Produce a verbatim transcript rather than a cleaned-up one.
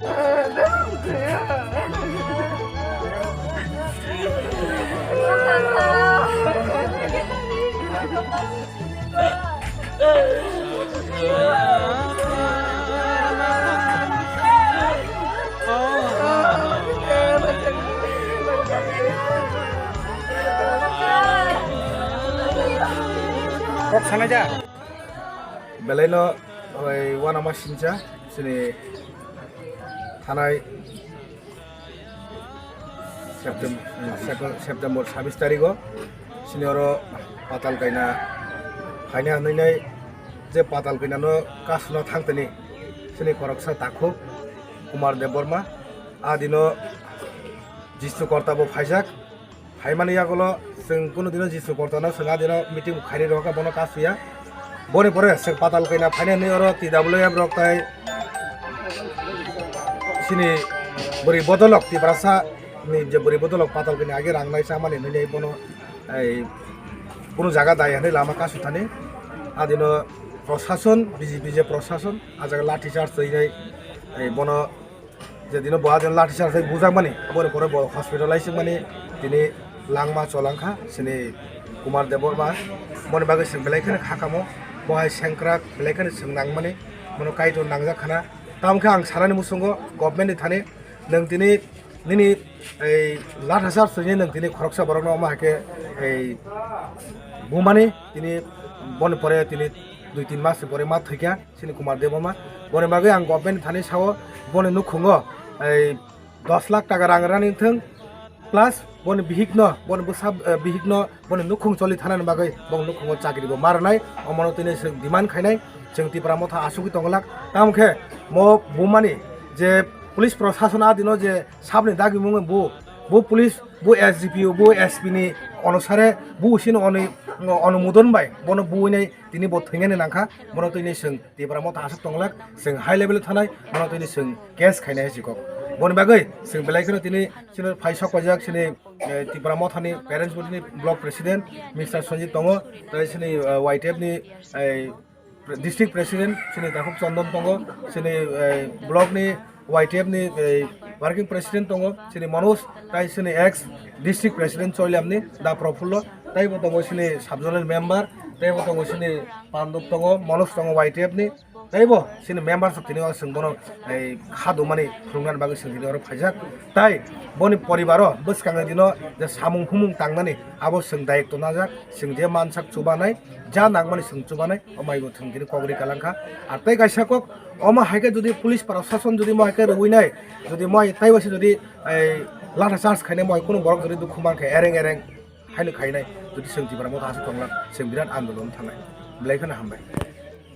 Kok sanai ja. Belaino, oi, uanama sincha, chini thanai Septem-, Sep-, September sabis tarigo, chini oro patal kaina phaina hinwi nai, je patal kainano kasuna thangtani, chini khoroksa takhuk Kumar Debbarma, a dino Jisu Korta bo phaijak. Phaimani yagulo chwng kunu dino Jisu Kortano chwng a dino meeting khairi rwkha, bono kasuya. Boni pore chwng patal kaina phainani oro T W F rok tai chini bwrwi bodolok, Tiprasa ni je bwrwi bodolok patal kaina age rang nai chamani hinwi bono ei kunu jaga dai hinwi lama kasu thani. A dino prosason, B J P je prosason, a jaga lathi charge twi nai, ei bono je dino bo adin lathi charge bujak mani, boni pore bo hospitalize mani, tini langma cholangkha, chini Kumar Debbarma, boni bagwi chwng belai kheno khakamo, bo hai sengkrak belai kheno chwng nangmani, bono Kaitor nangjak khana. Tamo khe ang sanani muchungo government ni thani, nwng tini nini ei lathi charge twi nwng tini khoroksa borokno omo hai khe ei bumani, tini boni pore tini dui tin mas ni pore ma thwikha. Chini Kumar Debbarma. Boni bagwi ang government ni thani sao, boni nukhungo, ei, dos lakh taka rang rani thung, plus boni bihikno, boni bwsa, eh, bihikno, boni nukhung choli thanani bagwi bong nukhungo chakri bo ma rwnai, omono tini chwng demand khainai, chwng Tipra Motha asugwi tonglak. Tamo khe mo bumani je police prosason a dino je sabni dagimung bu, bu police, bu S D P O, bu S P ni onusare bu sini oni-, onumodon bai bono buinai tini bo thwinani nangkha, bono tini chwng Tipra Motha aswk tonglak, chwng high level thanai, bono tini chwng case khainai hai chikok. Boni bagwi chwng belai kheno tini chini phai sok paijak chini, eh, Tipra Mothani parents body ni block president Mister Sanjeev tongo, tei chini, eh, Y T F ni, eh, district president chini Takhuk Chondon tongo, chini, eh, block ni Y T F ni, eh, working president tongo, chini Manoj, tei chini ex district president Choilamni Da Prafullo, tei bo tongo chini sub zonal member, tei bo tongo chini Pandop tongo, Manoj tongo Y T F ni, tei bo chini member rok tini o chwng bono, eh, kha dumani phwrwngna bagwi chwng tini oro phaijak. Tai boni poribaro bwskang ni dino je samung humung tangnani abo chwng dayek tonajak, chwng je mansak chubanai, ja nangmani chwng chubanai, o maibo thwng tini kok ri kalangkha. Ar tei kaisa kok, omo hai khe jodi police prosason jodi mo hai khe rwinai, jodi mo hai taibo se jodi, eh, latha charge khainai mo hai kunu borok jodi dukhu mankhe ereng ereng haino khainai, jodi chwng Tipra Motha aswk tonglak, chwng birat andolon thangnai. Belai kheno hambai.